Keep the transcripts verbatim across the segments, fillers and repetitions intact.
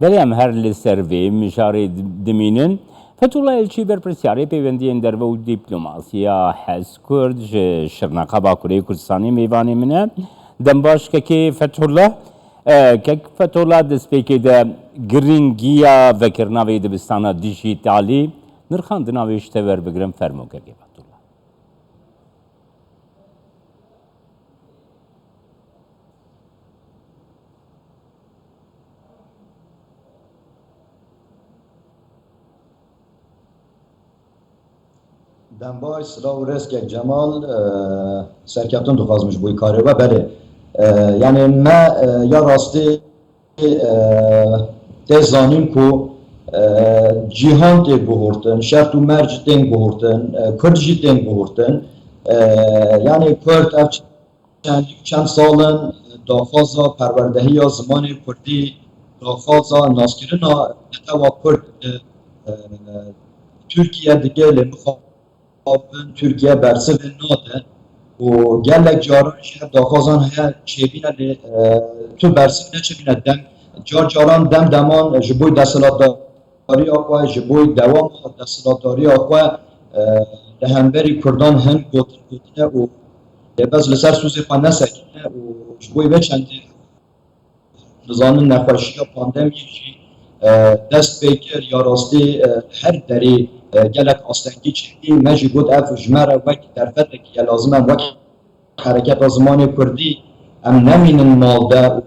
Belê em her li ser vê mijarê dimînin. Fethullah Elçî, berpirsiyarê pêwendiyên derve û dîplomasiya HezKurd, ji Şirnexa Bakurê Kurdistanê mêvanê min e. Dem baş kekê Fethullah. E, kek Fethullah, destpêkê de girîngiya vekirina vê dibistana dijîtalî, nirxandina wê ji te werbigirin, fermo kekê Fethullah. Dem baş, silav û rêz kek Cemal, e, serkeftin dixwazim ji bo karê we, belê. E, yanî me, e, ya rastî, e, tê zanîn ku, e, cîhan tê guhurtin, şert û merc tên guhurtin, e, Kurd jî tên guhurtin. E, yanî Kurd ev çend, çend sal in daxwaza perwerdehiya zimanê Kurdî, daxwaza naskirina netewa Kurd li, e, Tirkiye dike, lê mixabin Tirkiye bersivê nade û gelek caran jî ev daxwazan heye çêbîne, lê, e, tu bersiv neçêbîne dem, car caran dem deman ji bo desthilatdar desthilatdariya xwe, ji bo dewama desthilatdariya xwe, e, li hemberî Kurdan hin gotin gotine û lê bes li ser sûzê xwe nesekine û ji bo vê çendê nizanin nexweşiya pandemiyê jî, e, dest pê kir, ya rastî, e, her derê, e, gelek astengî çêbî. Me jî got ev ji me re wek derfetek ye, lazim em wek hereketa zimanê kurdî em nemînin mal de û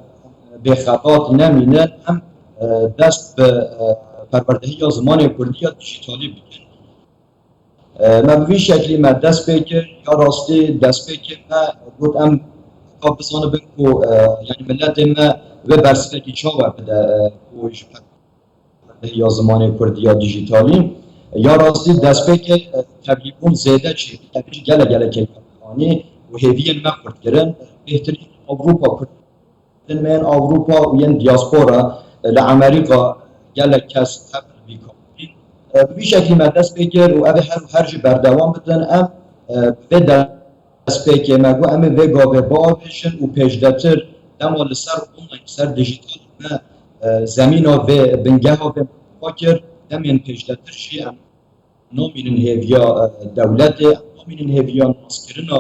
bêxebat nemînin, em, e, dest bi, e, perwerdehiya zimanê kurdî ya dijîtalî bikin. E, me bi vî şeklî me dest pê kir, ya rastî destpêkê me got em ka bizanibin ku, e, yanî miletê me vê bersivekî çawa bide, e, ku ji ya zimanê kurdî ya dijîtalî. Ya rastî destpêkê, e, tevlîbûn zêde çêbû, tevlî jî gelek gelek kêlî anî û hêviyên me xurt kirin. Bêhtirî Ewropa Kurdin me yên Ewropa û yên diaspora, e, li Amerîka gelek kes tevlî vî karî. E, bi vî şeklî me dest pê kir û ev ê her û her jî berdewam bidin. Em, e, bi vê destpêkê me got, em ê vê gavê biavêjin û pêşdetir dema li ser online, li ser dijîtal me, e, zemîna vê, bingeha vê me kir, demên pêşdetir jî em namînin hêviya, e, dewletê, em namînin hêviya naskirina,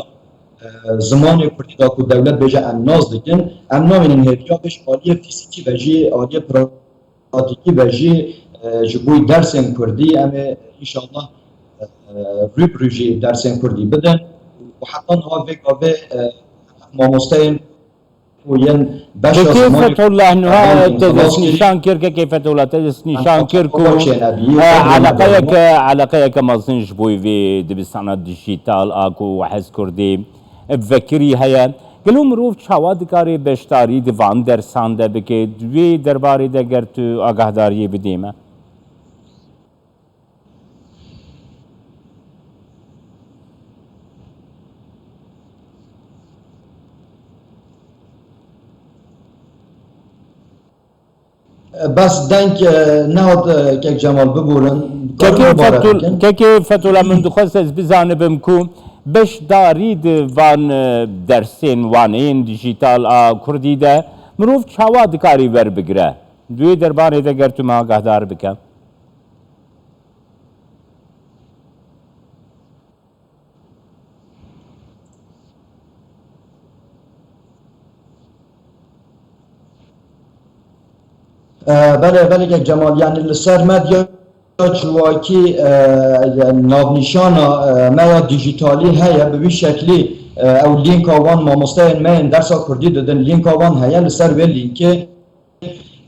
e, zimanê kurdî da ku dewlet bêje em nas dikin, em namînin hêviya vê ji aliyê fîzîkî ve jî, aliyê pra- pratîkî ve jî, e, ji bo dersên kurdî em ê înşallah, e, rû bi rû jî dersên kurdî bidin û heta niha vê gavê, e, mamosteyên ku yên beşa Kekê zimanê Fethullah, niha te destnîşan kir, kekê Fethullah, te destnîşan kir ku, e, eleqeyeke, eleqeyeke mezin ji bo vê dibistana dijîtal a ku Hez Kurdî vekirî heye. Gelo mirov çawa dikare beşdarî di van dersan de bike? Di wê derbarê de ger tu agahdariyê bidê me. Bes deng, e, nehat, e, kek Cemal, biborin. Kekê Fetul-, kekê Fetula, min dixwest ez bizanibim ku beşdarî di van, e, dersên waneyên dijîtal a kurdî de mirov çawa dikarî werbigire? Di wê derbarê de ger tu me agahdar bike. E, belê, belê kek Cemal, yanî li ser medya civakî, e, navnîşana, e, me ya dijîtalî heye, bi vî şeklî, e, ew lînka wan mamosteyên me yên dersa kurdî didin, lînka wan heye, li ser wê lînkê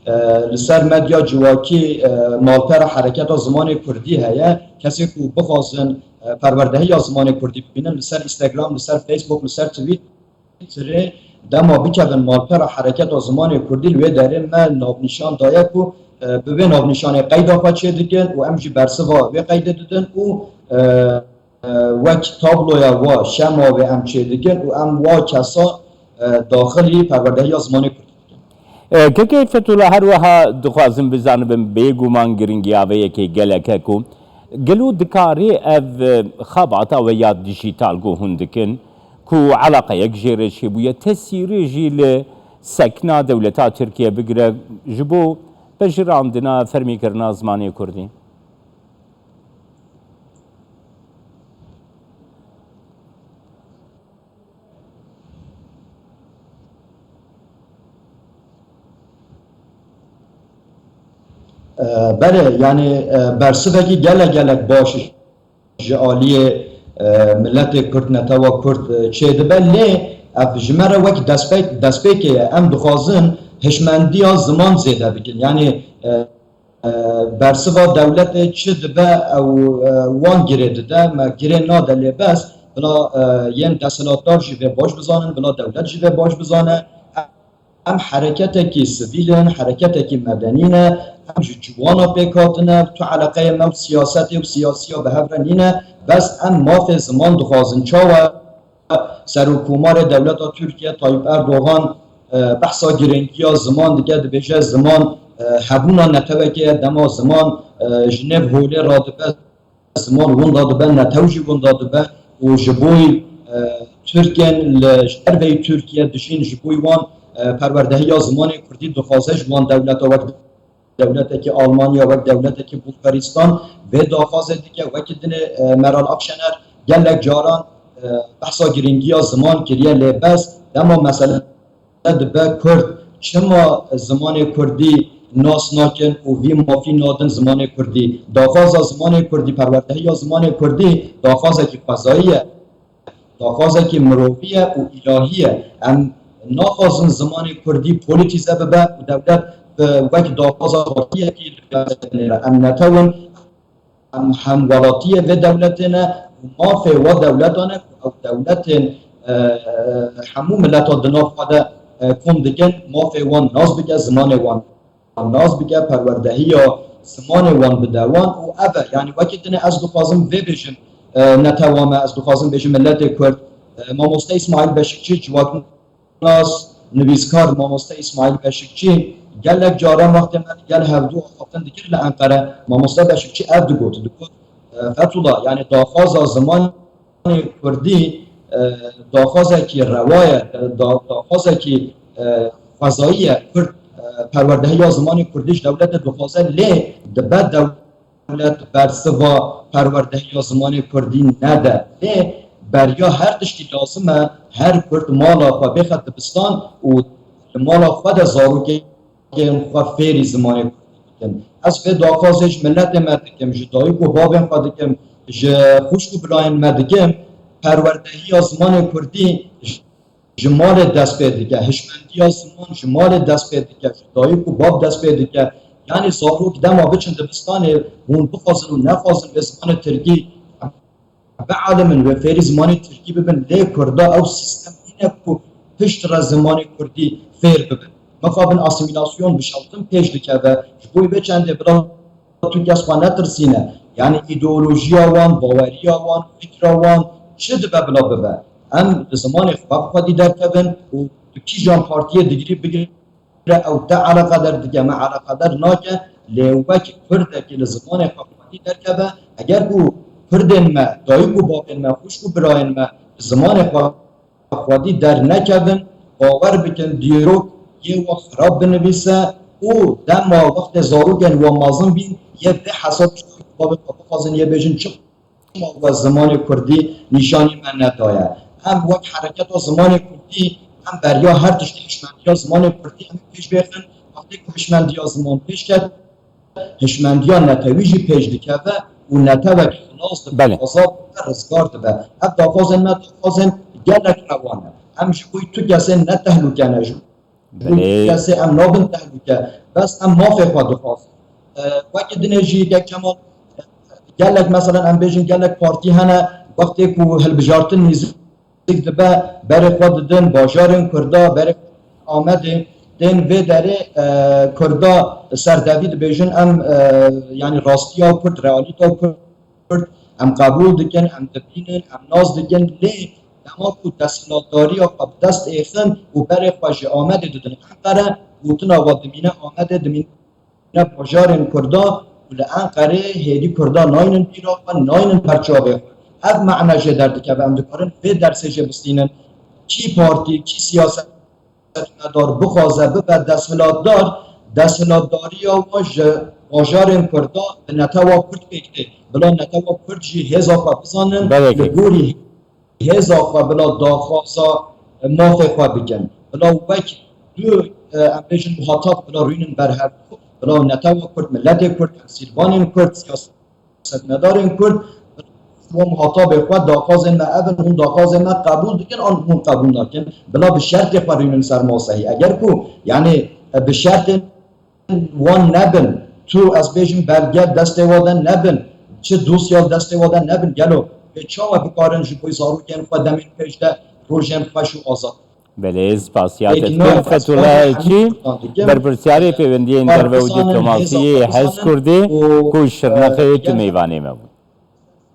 e, li ser medya civakî, e, malpera Hereketa Zimanê Kurdî heye. Kesê ku bixwazin, e, perwerdehiya zimanê kurdî bibînin, li ser Instagram, li ser Facebook, li ser Twitterê dema bikevin malpera Hereketa Zimanê Kurdî, li wê derê me navnîşan daye ku, e, bi vê navnîşanê qeyda xwe çêdikin û em jî bersiva vê qeydê didin û, e, e, wek tabloya wa şema wê em çêdikin û em wa kesa, e, daxilî perwerdehiya zimanê kurdî dikin. E, Kekê Fethullah, her wiha dixwazim bizanibim, bêguman giringiya vê yekê gelek e ku gelo dikarê ev, e, xebata we ya dijîtal ku hûn dikin, ku eleqeyek jê re çêbûye, tesîrê jî li sekna dewleta Tirkiye bigire, ji bo Piştî randina fermîkirina zimanê kurdî. E, belê, yanî, e, bersivekî gelek gelek baş ji aliyê, e, miletê Kurd, netewa Kurd, e, çêdibe, lê ev ji me re wek destpêk, destpêkê ye. Em dixwazin hişmendiya ziman zêde bikin. Yanî, e, e, bersiva dewletê çi dibe ew, e, wan girê dide, me girê nade, lê bes bila, e, yên desthilatdar jî vê baş bizanin, bila dewlet jî vê baş bizane. Em hereketekî sivîl in, hereketekî medenî ne, em ji ciwana pêk hatine, tu eleqeyê me û siyasetê û siyasiya bi hev re nîne, bes em mafê ziman dixwazin. Çawa Serokkomarê dewleta Tirkiye Tayyip Erdogan, e, behsa girîngiya ziman dike, dibêje ziman, e, hebûna netewekê ye, dema ziman, e, ji nêv holê radibe, ziman winda dibe, netew jî winda dibe û ji bo, e, Tirkên li, ji derveyî Tirkiye dijîn, ji bo wan, e, perwerdehiya zimanê kurdî dixwaze ji wan dewleta wek dewletekî Almanya, wek dewletekî Bulgaristan vê daxwazê dike, wekî dinê, e, Meral Akşener gelek caran, e, behsa girîngiya ziman kiriye, lê bes dema mesele dibe Kurd, çima zimanê Kurdî nas nakin û vî mafî nadin zimanê Kurdî? Daxwaza zimanê Kurdî, perwerdehiya zimanê Kurdî daxwazekî xwezayî ye, daxwazekî mirovî ye û îlahî ye. Em naxwazin zimanê Kurdî polîtîze bibe û dewlet bi wek daxwaza partiyekî li vê nêre. Em netewin, em hemwelatiyê vê dewletê ne û mafê wa dewletan e ku ew dewletên, e, e, hemû mileta di nav xwe de, e, kom dikin, mafê wan nas bike, zimanê wan nas bike, perwerdehiya zimanê wan bide wan û ev e. Yanî wekî dinê ez dixwazim vê bêjim, e, netewa me, ez dixwazim bêjim miletê Kurd, e, mamoste Îsmaîl Beşikçî, civak nas, nivîskar mamoste Îsmaîl Beşikçî gelek caran wextê me digel hevdû axaftin dikir li Enqere, mamoste Beşikçî ev digot, digot, e, Fethullah, yanî daxwaza zimanê Kurdî, e, daxwazekî rewa ye, e, da-, daxwazekî, e, xwezayî ye. Kurd, e, perwerdehiya zimanê Kurdî ji dewletê dixwaze, lê dibe dewlet dewlet bersiva perwerdehiya zimanê Kurdî nede. Lê beriya her tiştî lazim e, her Kurd mala xwe bêxe dibistan û li mala xwe de zarokên xwe fêrî zimanê Kurdî bikin. Ez vê daxwazê ji miletê me dikim, ji dayik û bavên xwe dikim, ji xwişk û birayên me dikim, perwerdehiya zimanê Kurdî ji malê dest pê dike, hişmendiya ziman ji malê dest pê dike, ji dayik û bab dest pê dike. Yanî zarok dema biçin dibistanê, hûn bixwazin û nexwazin vê zimanê tirkî bialimin, wê fêrî zimanê tirkî bibin, lê Kurda ew sîstem nîne ku pişt re zimanê kurdî fêr bibin. Mixabin asîmîlasyon bişewtin pêş dikeve, ji bo vê çendê bila tu kes xwe netirsîne. Yanî îdeolojiya wan, baweriya wan, fikra wan çi dibe bila bibe. Em li zimanê xwe bi xwedî derkevin û tu kîjan partiyê digirî bigire ew te eleqedar dike, me eleqedar nake, lê wek Kurdekî li zimanê xwe bi xwedî derkeve, eger ku Kurdên me, dayik û bavên me, xwişk û birayên me li zimanê xwe xwedî dernekevin, bawer bikin dîrok yê we xirab binivîse û dema wextê zarokên we mezin bîn yê vê hesab ji dayik û bavê xwe bixwazin yê bêjin çima we zimanê kurdî nîşanî me nedaye. Em wek hereketa zimanê kurdî em beriya her tiştî hişmendiya zimanê kurdî em ê pêş bêxin. Wextê ku hişmendiya ziman pêş ket, hişmendiya netewî jî pêş dikeve û netewek xilas dibe, Belê. Azad dibe, rizgar dibe. Ev daxwazên me daxwazên gelek rewa ne. Em ji bo tu kesên ne tehlûke ne, ji bo Belê. Kesê em nabin tehlûke. Bes em mafê xwe dixwazin. E, wekî dinê jî kek Kemal, e, gelek, meselen, em bêjin gelek partî hene, wextê ku hilbijartin nêzik dibe, berê xwe didin bajarên Kurda, berê Amedê, tên vê derê, e, Kurda serdevî dibêjin, em, e, yanî rastiya Kurd, realîta Kurd, em qebûl dikin, em dibînin, em nas dikin, lê dema ku desthilatdariya xwe bi dest êxin û berê xwe ji Amedê didin Enqere, gotina we dimîne Amedê, dimîne bajarên Kurda û li Enqerê hêdî Kurda naynin bîra xwe, naynin perçavê xwe. Ev mane jê derdikeve, em dikarin vê dersê jê bistînin. Kî partî, kî siyasetmedar bixwaze bibe desthilatdar, Desthilatdariya wan ji bajarên Kurda bi netewa Kurd pêk tê. Bila netewa Kurd jî hêza xwe bizanin, Belê li kek. gorî hêza xwe bila daxwaza mafê xwe bikin. Bila wek du, e, em bêjin muhatap bila rûnin ber hev, bila netewa Kurd, miletê Kurd, hemsîrvanên Kurd, siyasetmedarên Kurd, bila muhatabê xwe daxwazên me ev in, hûn daxwazên me qebûl dikin an hûn qebûl nakin. Bila bi şertê xwe rûnin ser maseyî. Eger ku, yani, e, bi şertên wan nebin, tu ez bêjim belge destê we de nebin, çi dosya destê we de nebin, gelo wê çawa bikarin ji bo zarokên xwe demên pêş de rojên xweş û azad? Belê, spasiya te dikim. Fethullah Elçî, berpirsiyarê pêwendiyên derve û dîplomasiyê Hez Kurdê ku Şirnexê tu mêvanê me bû.